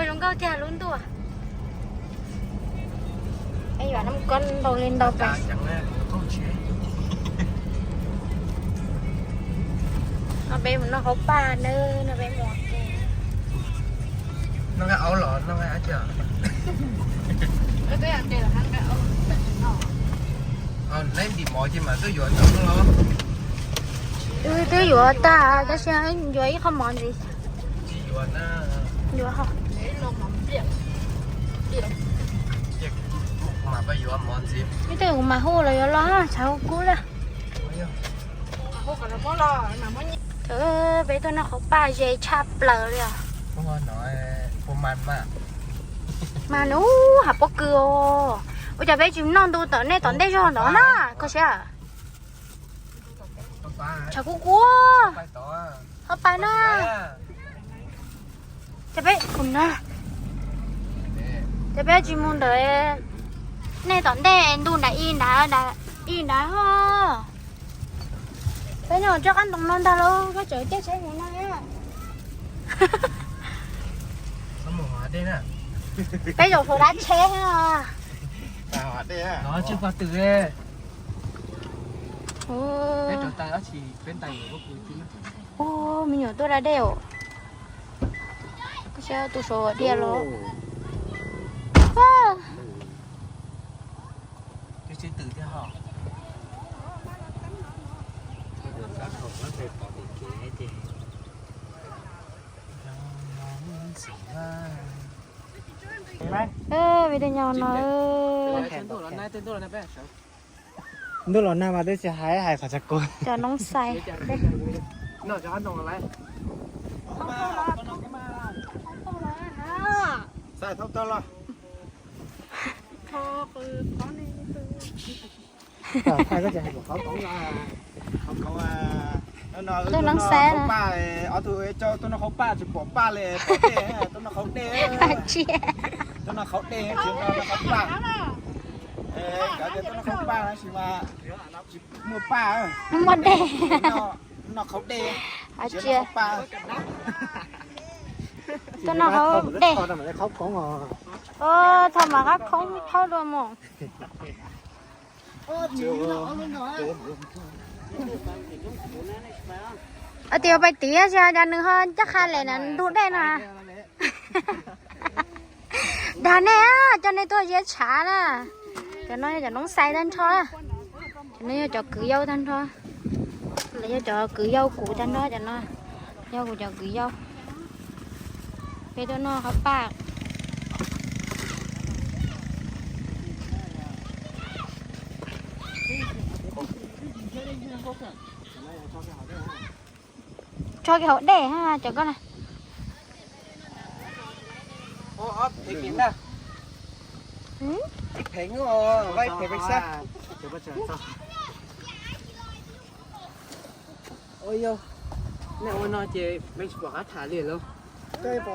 Zoo nkauj tiag lub ntuj. Yuav noj koj ntau li ntau pes. No peb mus noj qhauv paj nawb, no peb mus ua ke. Noj nqaij aub los noj nqaij dab tsi? Neb ntim mov ces mam tuaj yuav no los? Twb yuav tag, tab sis yuav ib qho mov ntxiv. Tsis yuav na. Yuav hos. Mas pab yuav mov ntxiv. Ib tug kuv mam hu los yuav los, tshav kub kub lawm. Peb tuaj noj qhauv paj ze tshaj plaws li os. Mas nub hav pob kws os. Ua cas peb tsis noj ntu tom nej tom ntej zog ntawd na, koj siab. Tshav kub kub. Ho pais na. Ces peb, ces peb tsis mus ntawd, nej tom ntej ntu nram i nrad, nram i nrad. Peb nyob tsob qab ntoo no ntag lauj, koj tseem caij tsheb mus no. Peb zaum hauv dab tsheb. Ua, me nyuam tuaj da dej os. Koj saib tus saud diaj los. Video nyob no. Ntuj los nag mas twb tsis hais, hais qhov tshav kub. Cov noob xais. Xais thauj tau los. Tuaj noob xais. Ob tug coj tuaj noj qhauv paj tsis pom paj li, pom dej, tuaj noj qhauv dej. Tsis, tuaj noj qhauv dej tsis noj qhauv paj. Cov tias tuaj noj qhauv paj tab sis mas tsis muaj paj. Muaj dej. Noj qhauv dej. Tsis noj qhauv paj. Tuaj noj qhauv dej. Thaum mas qab khoob qhaub dua mus. Tias pais tiav xyov cas nws ho ncaj qha lem na ntug dej no. Dag nej, coj nej tuaj ziab tshav na. Cov no yog cov noob xais tag nrho. Cov no yog cov kwv yau tag nrho. Lawv yog cov kwv yau kuv tag nrho cov no. Yog kuv cov kwv yau. Peb tuaj noj qhauv paj. Tso kiag hauv dej cov koj na. Nej ua no ces peb tsis pom qab tham li lauj. Peb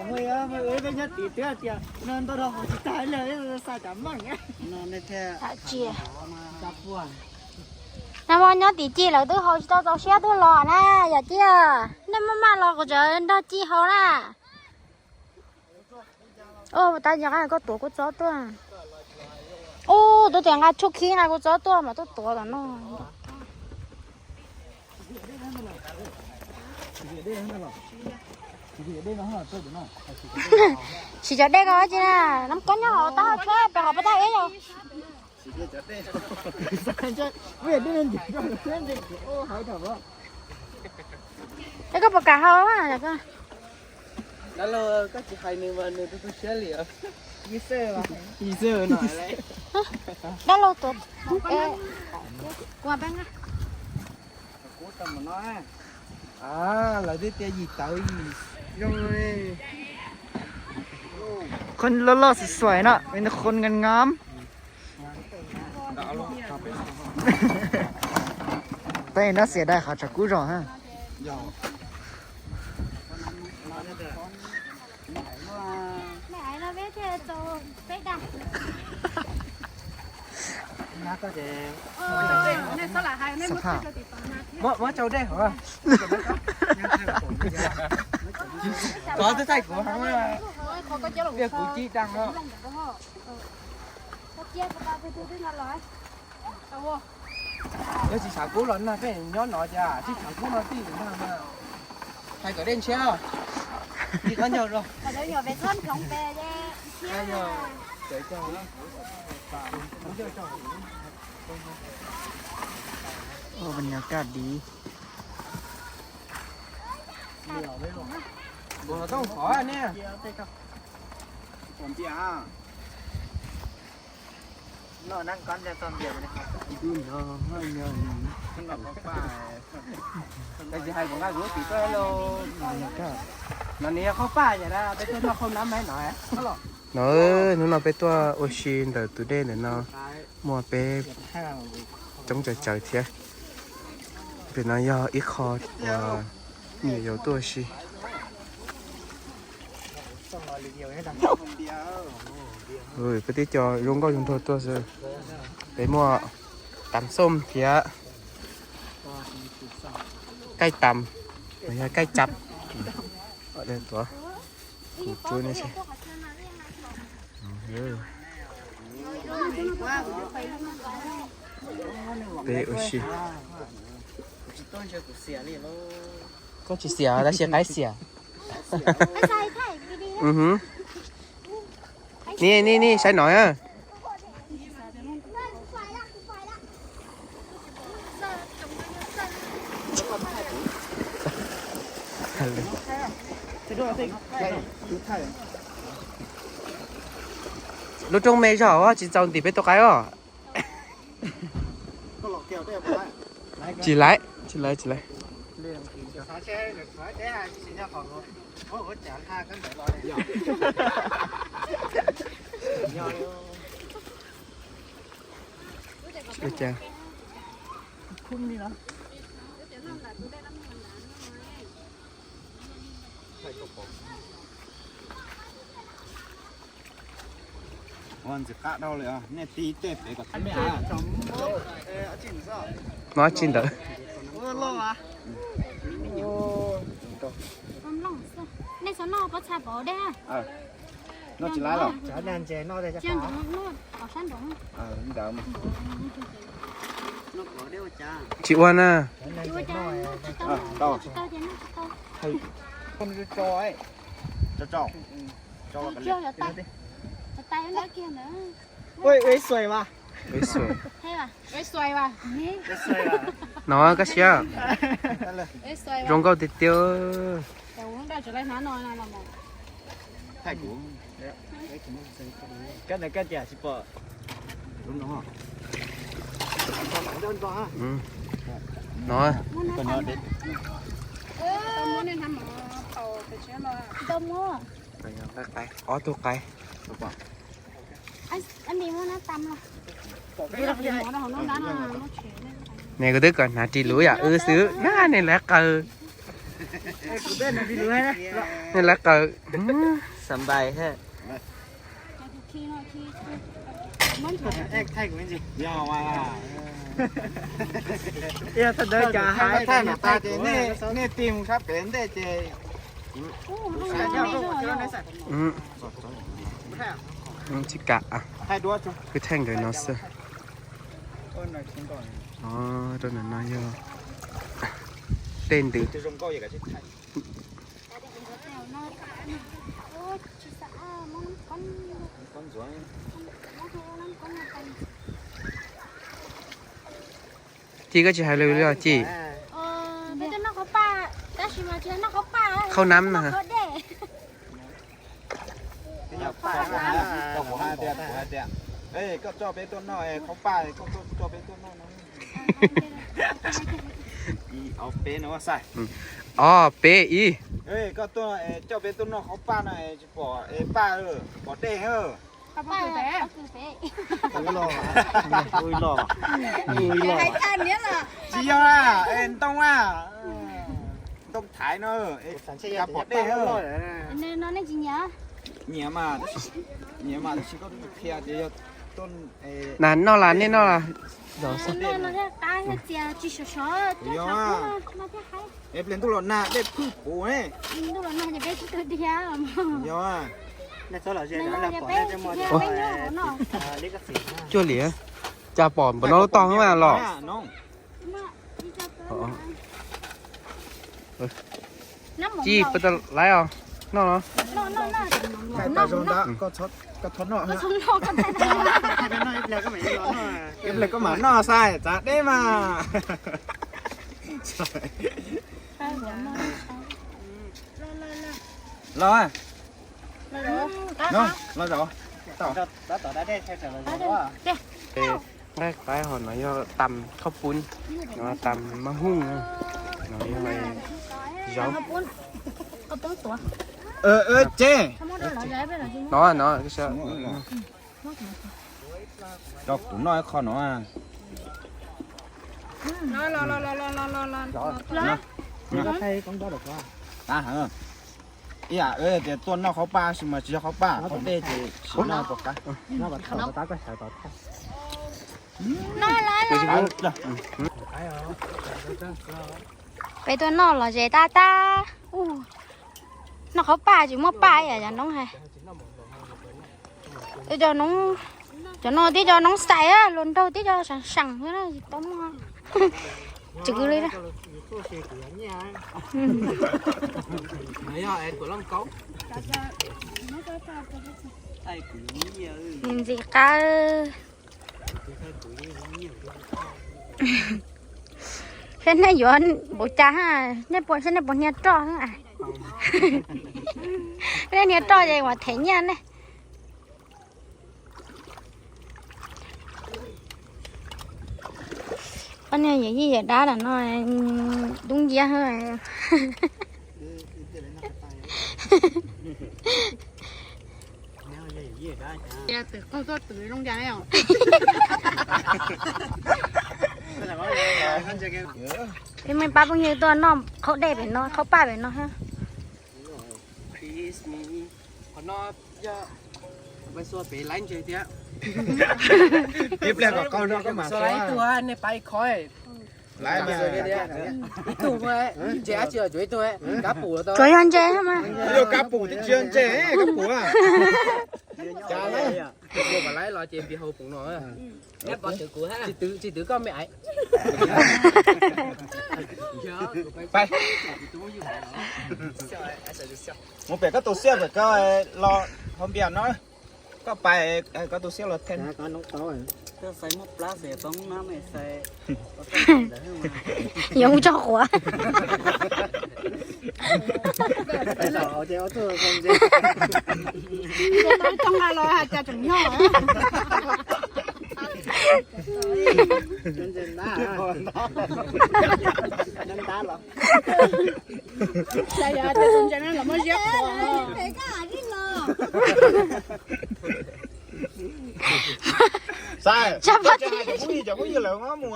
nyob tim twb tias no ntau rau hauv tsis tag li, xa cas meej. Nag hmo nyob tim ci lawv twb haus tsis tau txaus siab tuaj los na, yog tiag. Nej maj maj los kuv tseem nrog ci haus na. Tab yog koj tuav kuv txob tuaj. Ub, twb tias nqa tshuaj khib nqa kuv txob tuaj mas tuaj tuav tom no. Siv cov dej ko tsi na, nab kob nyob hauv tag tshab pem qhov pab tag ib yog. Es koj puas kam haus? Dab laug, koj tsis hais nws mas nws tu tu siab li. Dab laug tuav. Lawv twb tias yim tawv yim zoo. Khon loj loj xuav xuav no, khon ngam ngam. Peb no xiam dai qhov tshav kub zog na. Muab tsau dej hov. Kov twb thaij kuv heev. Tiaj kuv cib daj no. Yog tsis xav kub los nag peb nyob no cas tsis xav kub no tij nag mas. Hais kom dej ntshiab os. Tij qab ncaug rau. Ua banyakaj div. Npua los tooj qhov ne. Tab sis hais kuv nqa kuv lub txiv tuaj lauj. No nws yog qhaub paj yom, peb tuaj noj qhaub nab no. No, hnub no peb tuaj ua si ntawm tus dej ntawm no, muaj peb coob tsawv tsawv thiab. Ntawm no yog ib qho uas nyiam yuav tuaj ua si. Peb tib co zoo nkauj zoo nraug tuaj xwb. Peb muaj tam xooj thiab kaij tam, yog kaij tsab. Tuav kuv tsuab ne. Peb ua si. Koj tsis xiam tab sis qaib xiam. Ni ni ni saib no. Lub roob me zog tsis txaus ntim peb tus qaib os. Tsis laiv, tsis laiv, tsis laiv. Ntxim qab dhau li, nej tib tej pem kom tib me. No tsis ntawd. Nej xav noj pob txha pov dej. Noj tsis laib los? Tsis ua na. No koj siab. Zoo nkauj tiag tiag. No, ob tug qaib. Ne kuv twb kom hnav ris luv yam wb xwb na, nej lawv qaws. Nej lawv qaws. Nej tig mus sab pem ntej ces tsis kam, kwv thaij nkawd no xwb. Rau ntawm no yog tej ntws. Ci, koj tsis hais lus li os Ci? Qhaub nab na. Koj coj peb tuaj noj qhaub paj, koj coj peb tuaj noj no. Ob peb ib. Koj tuaj coj peb tuaj noj qhaub paj no tsis pom paj, pom dej. Tsis yog a, ntoo a, ntoo thaiv no, pom dej. Nyiam mas, nyiam mas tab sis koj qhia tias yog tuaj. Na noj las, nej noj las. Yog, es pliag ntuj los nag dej phwj puv ne. Yog, Cuaj liam, cas pom npaum no lub tog mas los. Ci, peb tau laiv os, noj no. Ib pliag koj mam noj, Xais, txav deb mas. Los, los zaum. Nqaij qaib, ho no yog tas khaub poob, no tas maj hooj, no yog zaub. Tsev no, no, coj kuv noj ib qho no. Ib yam tias tuaj noj qhauv paj tab sis mas tsis yog qhauv paj, qhauv dej ces tsis noj puas qab. Peb tuaj noj los ze tab tab. Noj qhauv paj tsis muaj paj ib yam cov noob hais. Cov no twb cov noob xais, luag nraug twb cov seev seev xwb na, tsis tau muaj tswv li. Ntxim qab. Saib nej yuav npaum cas, nej puas, saib nej puas hnia roj. Nej hnia roj ces ua them nyiaj nej. Ob niag yawm yij yawm dab no dub nciab. Peb muaj pab phooj ywg tuaj noj qhaub dej pem no, qhaub paj pem no. Ib pliag kom qaug no koj mam xua ib tug, nej pab ib khov. Ib tug, ntses dab tsi los tsuav ib tug, kab pum los tau. Tsuav yog ntses mas. Yog kab pum twb tsis yog ntses, kab pum. Cas lawm? Kuv mam laib los ces npias hauv pum no. Tsis twv, tsis twv koj me aiv. Mus pem koj tus xiab pem koj los hauv npias no. Koj pais, koj tus xiab los them. Yoov tso quav. Too nqa los cas tseem nyob. Xais, cov phooj ywg lawv muab mus.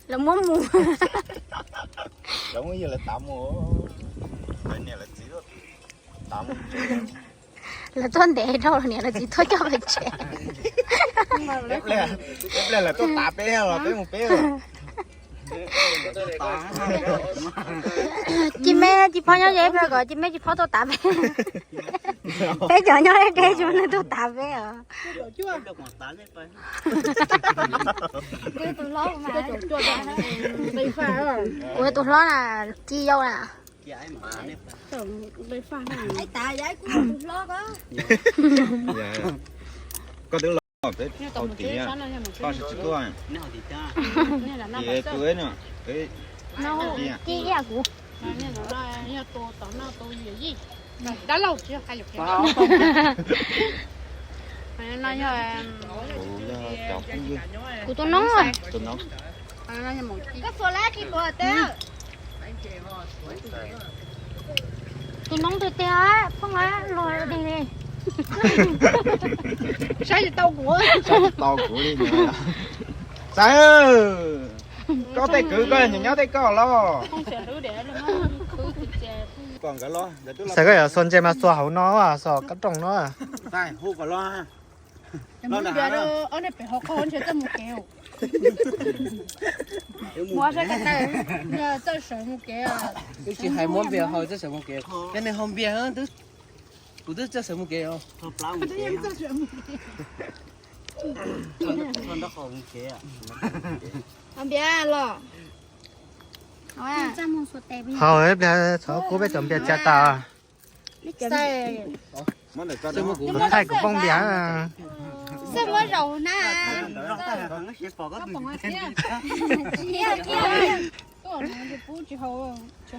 Lawv muab mus. Cov phooj ywg lawv tav mus, lawv niam lawv txiv tav mus. Lawv tuaj ntev dhau los niam lawv txiv tuaj coj pem tsev. Ib pliag lawv tuaj tav peb los peb mus peb. Ci me ci phob nyob ze ib pliag kom ci me ci phob tuaj tav peb. Peb cov nyob deb deb tsis muaj neeg tuaj tav peb os. Kuv tus hlob na, ci yau na. Koj twb los peb hauv tid, koj tsis tuaj. Ces tus no, ci ib yam kuv. Dab laug tsis yog qhia lus Nplog. Kuv yog cov phooj ywg. Kuv tus noob. Tus noob. Tus noob tiag tiag, phooj luag li. Saib tsis tau kuv. Saib tsis tau kuv li. Xais, koj tej kwv koj nyob nyob tej koj los. Xais, koj yuav xuas ntses mas xuas hauv no, xuas kab rooj no. Hu kom los. Twb tsis hais muab npias hau txawj sawv mus kev, cov neeg hau npias twb Kuv twb txawj sawv mus kev os. Npias los. Hau ib pliag txhob kub peb cov npias tsa tas. Kuv thaij kuv poob npias. Xwb muab zaum na.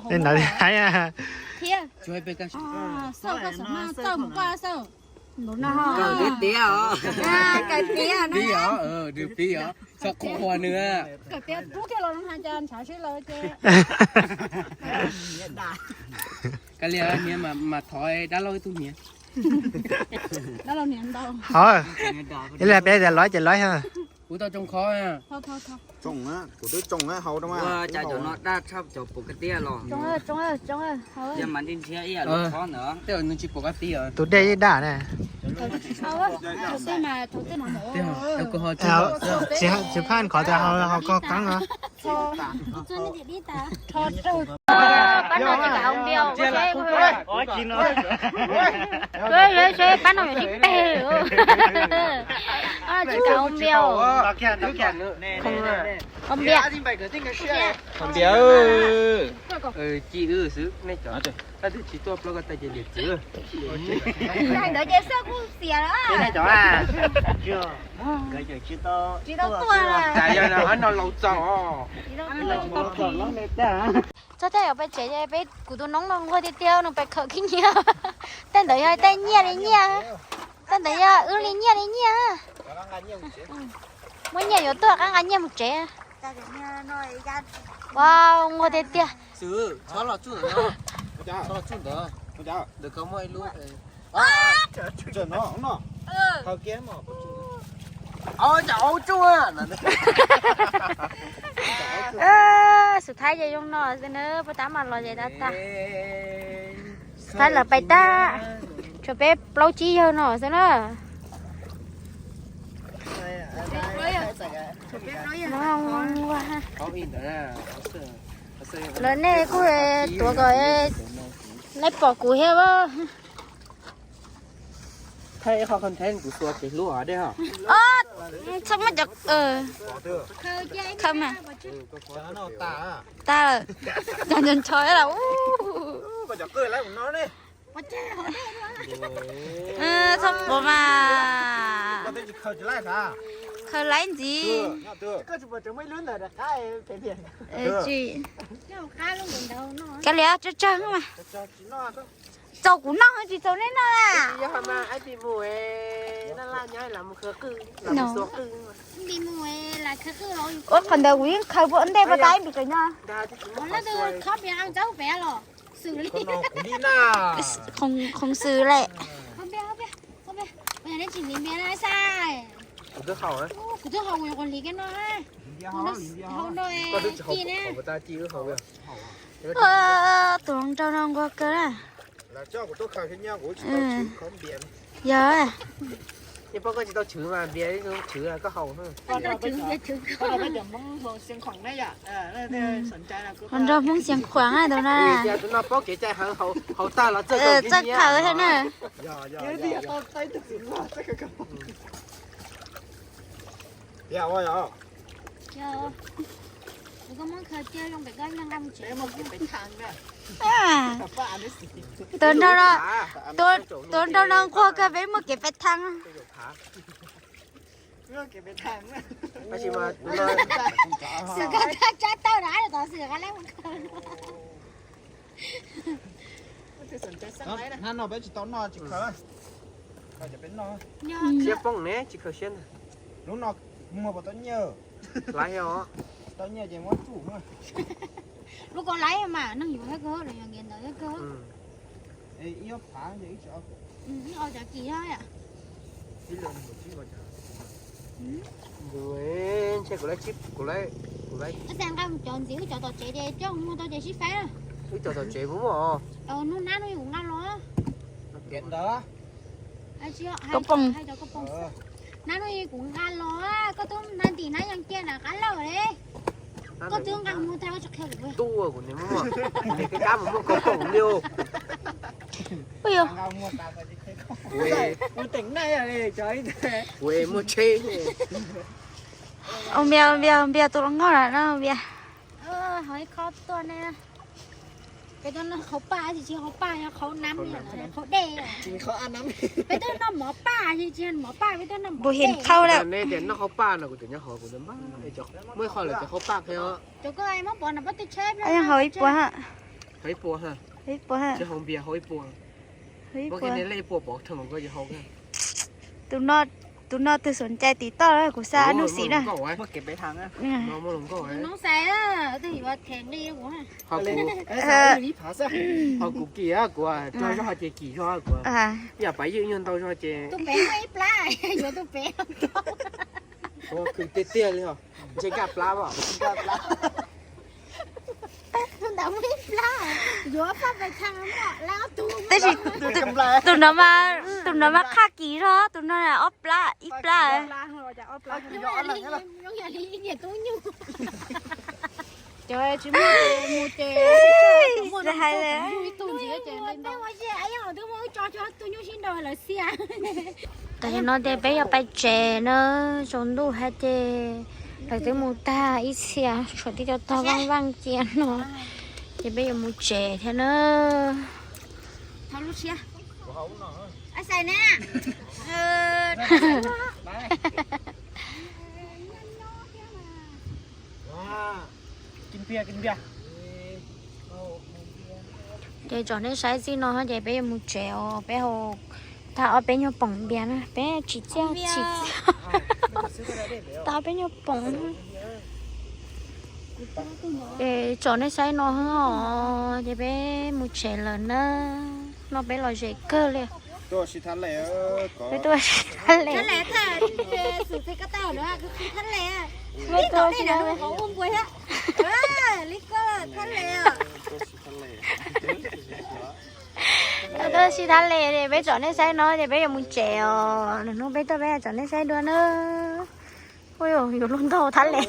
Li ntawd li hais. Tiav os, tiav os, txhob qhuas nws. Kav liam hniav mas thov dab laug ib tug hniav. Ib pliag peb tias lov ces lov. Kuv tau tsoo qhov. Kuv twb tsoo hau rau mas. Ua cas cov no daj tshaj cov pom kab tiaj los. Tej nws tsis pom kab tiaj. Tus dej ib daj na. Tsis phaj qhov tias hau koj qeeb os. Pab no tsis kam ua npias. Pab no yuav tsis peg. Tsis kam ua npias. Ua npias. Npias. Ci wb xwb nej cov. Leej twg tsis tuaj plaub ko taw ces liam txwv. Ntawd ces xwb kuj xiam lawm. Tsis tau tuaj. Cas yog no laus txaus. Txog tej yuav pais tsev ces peb kuv tus noob no nquag tiag tiag no pais khawm khib nyiab. Tej ntawd yog tej nyiaj li nyiaj, tej ntawd yog wb li nyiaj li nyiaj. Muaj nyiaj yuav tuaj qab nqa nyiaj mus tsev. Ua nquag tiag tiag. Xwb, txhob los tsuj ntawd, txhob los tsuj ntawd, ntawd ko muaj ib lub. Xus Thaib ces zoo no xwb na, puag ta mas los ces tag tag. Xus Thaib lawv pais tag, tshuav peb plaub tsib yawg no xwb na. Lawv nej kuj tuav kom nej pom kuv thiab. Thaij qhov content kuv xuas kev hlub os dej ho. Txhob muab cov, khaws mas. Tas lawm. Cov ncho ncho lawm. Txhob quav mas. Khaws laib ntxiv. Tsis, kav liam tsawg tsawg mas. Txaus kuv noj tsis txaus nej noj na. Ua qhov ntawd kuv yeej khaws pua ntej pua tab ib ntsis no. Khoov xwm lawm. Tus hluas nraug no nquag kawg na. Yog. Hluas nraug Hmoob Xeev Khuam tus no. Txawj khaws thiab na. Tus nraug no, tus nraug no nquag kawg, peb muaj kev pem thaj. Xwm koj txhob tso tau na, tom xwm qab leb mus khaws. Hnab no peb tsis tau noj tsis khaws. Siab poob ne tsis khaws siab ntag. Lub no muag puas tau nyiaj? Laiv os. Tau nyiaj ces muab tsuj. Lub ko laiv mas neeg yuav thiab kawg, yog nkias ntawd thiab kawg. Ib ob phav ces ib tsis ob. Ib ob cov kis yog. Ntshe kuv laiv, kuv laiv, kuv laiv. Ib txhia nqa mus cov ntxiv, wb cov tom tsev ces coj mus muag tau ces sib faib na. Wb cov tom tsev kuv muaj os. Hnub nab no kuv nqa los. Koj poob. Hnub no kuv nqa los, koj twb nqa ntim na, yeej cia nram qab lawm li. Koj twb nqa mus tag koj tsis qhia kuv. Tub kuv niam muaj, kuv niam kab mus muaj koj poob li. Ua yog. Kuv muaj tsheb. Ua npias, ua npias, ua npias tus hluas nkauj na no ua npias. Hauv ib qho tuaj ne, peb tuaj noj qhauv paj, tsis tsis qhauv paj, yog qhauv nab, qhauv dej. Peb tuaj noj mov paj, tsis tsis mov paj, peb tuaj noj mov dej. Neb tias noj qhauv paj no kuv tseem nyob hauv, kuv muaj ib qho lawm ces qhauv paj thiab. Hauv ib puas, hauv ib puas, tsis hauv npias, hauv ib puas. Muab kiag nej lej ib puas pov theem koj ces hauv. Tus no twg xom cai tim toj kuv xa hnub xim na. Ho kuv kim kuv rau zog ces kim zog kuv. Yam pab ywj nyuag ntau zog ces. Tus pem ib plab, yuav tus pem. Khwv tiag tiag li os. Ntshe kaj plab os. Tab sis tus no mas, tus no mas qhaj kim zog, tus no ob plab, ib plab. Tsis hais li. Tam sim no ces peb yuav pais tsev na, tsaus ntuj hab ces lawv twb mus tag ib txhia, tshuav tib co tog vaj vaj cia no, ces peb yuav mus tsev thiab na. Ces tsom nej saib txij no ces peb yuav mus tsev os, peb hau tag ob peb nyuag poom npias na, peb tsis txiaj tsis txiaj. Tag ob peb nyuag poom. Ces tsom nej saib no os, ces peb mus tsev lawm na. No peb los ze kawg li. Peb tuaj ua si thab les. Tuaj ua si thab les, peb tsom nej saib no ces peb yuav mus tsev os. Lwm hnub peb tuaj peb tsom nej saib dua na. Ua yuav luag ntaug thab les.